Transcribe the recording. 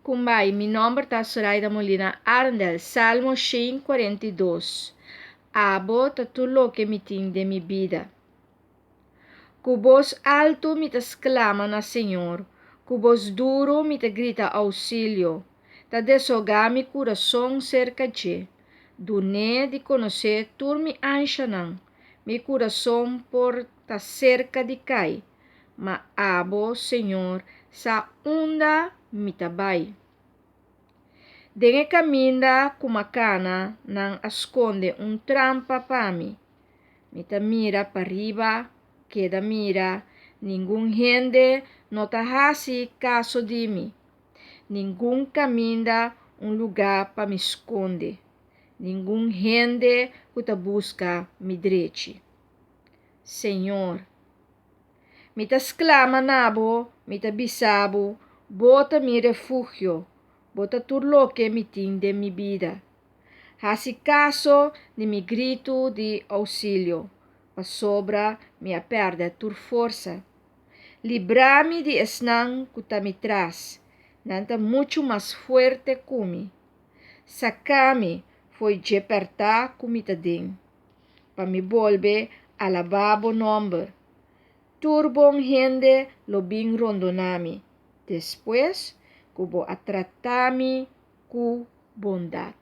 Kumbai, mi nomber ta Soraida Molina Arendel, Salmo 142. Abo ta tur loke mi tin den mi bida. Ku bos altu mi ta sklama na Señor, ku bos duru mi ta grita ousilio, ta deshogá mi kurason serka dje, dun'é di konosé tur mi anshanan, mi kurason por ta serka di kai, ma abo, Señor, sa unda mi ta bai. Den e kaminda ku m'a kana nan a skonde un trampa pa mi. Mi ta mira pariba, keda mira, ningun hende no ta hasi kaso di mi. Ningun kaminda un lugá pa mi skonde, ningun hende ku ta buska mi drechi. Señor, mi ta sklama na bo, mi ta bisa bo, Bo ta mi refugio, bo ta tur loke mi tin den mi bida. Hasi kaso di mi gritu di ousilio, pasobra mi a pèrdè tur forsa. Libra mi di esnan ku ta mi tras, nan ta muchu mas fuerte ku mi. Saka mi fo'i dje pèrtá ku mi ta den, pa mi bolbe alabá bo nòmber. Tur bon hende lo bin rondoná mi, despues ku bo a trata mi ku bondat.